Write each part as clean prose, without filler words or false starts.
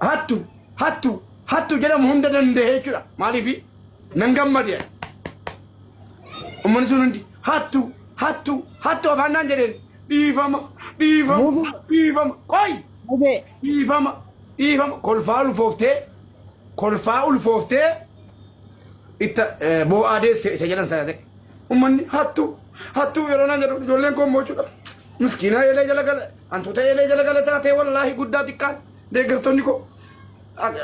Hattu hattu hattu jedhamu hunda danda'e jechuudha. Maaliif nan gammade. Uummanni sun hundi hattu hattu hattu afaan naan jedheen dhiifama dhiifama dhiifama qoy Mubee. dhiifama dhiifama kolfaa ulfooftee kolfaa ulfooftee itta boo'aa deesse isa jedhan sana ta'e. Uummanni hattu hattu yeroo naan jedhu ijoolleen koo immoo jechuudha. Miskiina eelee jala gala hantuuta eelee jala gala taatee wallaahi guddaa xiqqaan deeggartoonni koo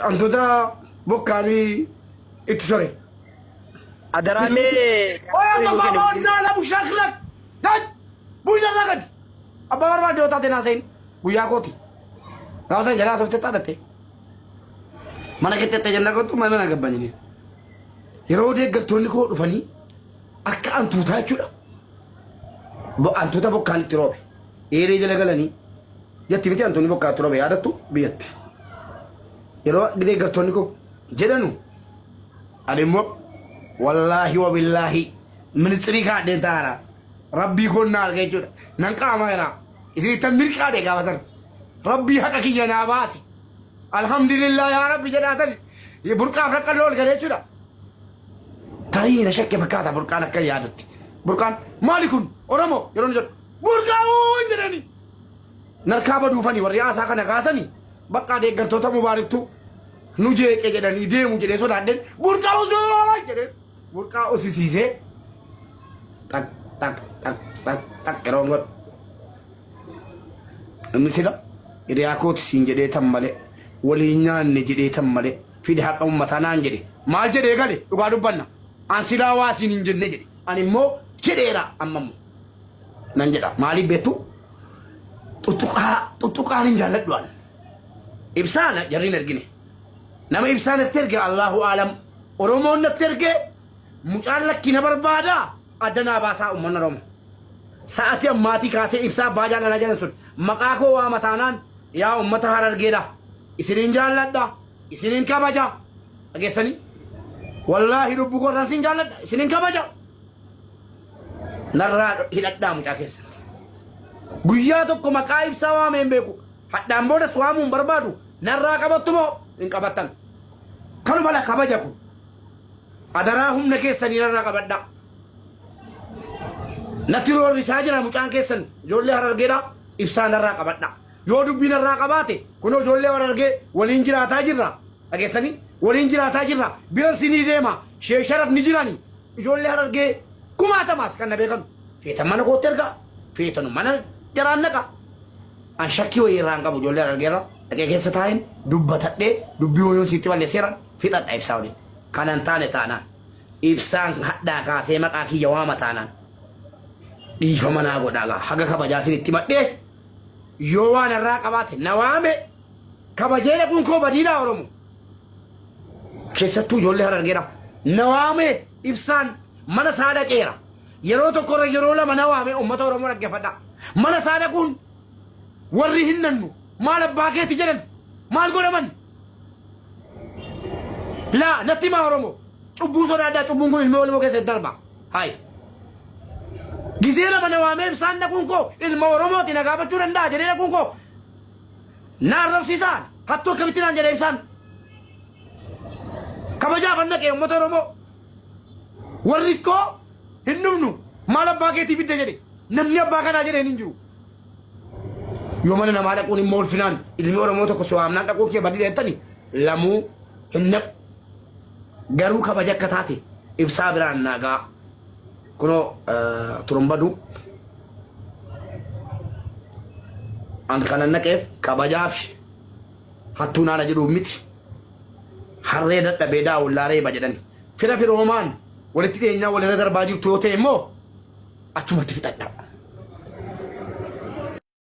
hantuuta bokkaanii itti sore. Adaraa mee Oya tokko boonnaa labu shaklak gad bu'ina irraa gadi abbaa barbaadde yoo taate naasayin guyyaa kooti. Gaafa sana jalaa softee xaadhatte. Mana keetti jenna kottu mana na gabbanyini. Yeroo deeggartoonni koo dhufanii akka antuutaa jechuudha. Antuuta bokkaan itti roobe. Eelee jala galanii jetti miti antuunni bokkaan itti roobe yaadattu biyyatti. Yeroo deeggartoonni koo jedhanu ani immoo wallaahi wabillaahi ministirii kaadheen taa'ara. Rabbii koon na arga jechuudha. Nan qaamaa jira. Isin mirqaadhe gaafa sana. Rabbii haqa kiyya naa baase. Alhamdulillah yaa Rabbi jedhaatan burqaaf raqqalloo ol galee jechuudha. Tarii na shakke fakkaata burqaan akka yaadutti. Burqaan maali kun Oromoo yeroo inni jedhu burqaa hin jedhani. Narkaa baduufani warri haasaa kana kaasani bakka deeggartoota mubaarittu nu jeeqe jedhanii deemu jedhee sodaadheen burqaa osoo jedheen burqaa osisiisee tak tak tak tak tak yeroo godhu. Inni sila hiriyaa kooti siin jedhee tan malee waliin nyaanne jedhee tan malee fide haqa uummataa naan jedhe maal jedhee gale dhugaa dubbanna an silaa waa siin hin jenne jedhe ani immoo jedheera amma immoo nan jedha maaliif beektu xuxuqaa xuxuqaan hin jaalladhu an ibsaana jarri hin ergine nama ibsaa natti erge Allahu aalam Oromoon natti erge mucaan lakki na barbaada adda naa baasaa uummanni Oromoo. Sa'atii ammaatii kaasee ibsaa abbaa jaalalaa jedhan sun maqaa koo waama taanaan yaa uummata Harargeedha. Isinin jaalladha. Isinin kabaja. Dhageessanii? Wallaahi lubbuu koo irraan sin jaalladha. Isinin kabaja. Narraa hidhadhaa mucaa keessan. Guyyaa tokko maqaa ibsaa waamee hin beeku. Hadhaan boodas waamuu hin barbaadu. Narraa qabattu moo hin qabattan. Kanuma la kabaja kun. Adaraa humna keessanii narraa qabadhaa. Natti roorrisaa jira mucaan keessan ijoollee Harargeedha ibsaa narraa qabadha. Yoo dubbii narraa qabaate kunoo ijoollee Harargee waliin jiraataa jirra. Dhageessanii waliin jiraataa jirra. Biran sinii deema. Sheek Sharaf ni jirani. Ijoollee Harargee kumaatamaas kan na beekan. Feetan mana kootti ergaa. Feetan mana jaraan naqa. An shakkii wayii irraa hin qabu ijoollee Harargeerra. Dhaqee keessa taa'een dubbatadhee dubbii wayoon sitti balleesseera fixadha ibsaa waliin. Kanan taane taanaan. Ibsaan hadhaa kaasee maqaa kiyya waama taanaan dhiifama naa godhaa gaa haga kabajaa isinitti himadhee yoo waan irraa qabaate na waame kabajee dhaquun koo badiidhaa Oromo keessattuu ijoollee Harargeedha na waame ibsaan mana isaa dhaqeera yeroo tokkorra yeroo lama na waame uummata Oromoo dhaggeeffadhaa mana isaa dhaquun warri hin nannu maal abbaa keeti jedhan maal godhaman Laa natti himaa Oromoo. Cubbuu sodaadhaa cubbuun kun ilma Oromoo keessatti darba. Hayi. Gizee lama na waamee ibsaan dhaquun koo ilma Oromooti na gaafachuu danda'a jedhee dhaquun koo na arrabsiisaan hattuu akkamitti naan jedhee ibsaan. Kabajaaf an dhaqee uummata Oromoo. Warri koo hin dhufnu maal abbaa keetii fidde jedhe namni abbaa kanaa jedheen hin jiru. Yoo mana namaa dhaquun immoo ulfinaan ilmi Oromoo tokko si waamnaan dhaquu kee badii jettani lamuu hin naqu. Garuu kabaja akka taate ibsaa biraan naagaa. Kunoo turumbadu. An kanan naqeef kabajaa fi hattuu naana jedhuuf miti. Harree dadhabee daawullaa reeba jedhani. Fira firoomaan walitti dhiyeenyaa walirra darbaa jirtu yoo ta'e immoo achumatti fixadha.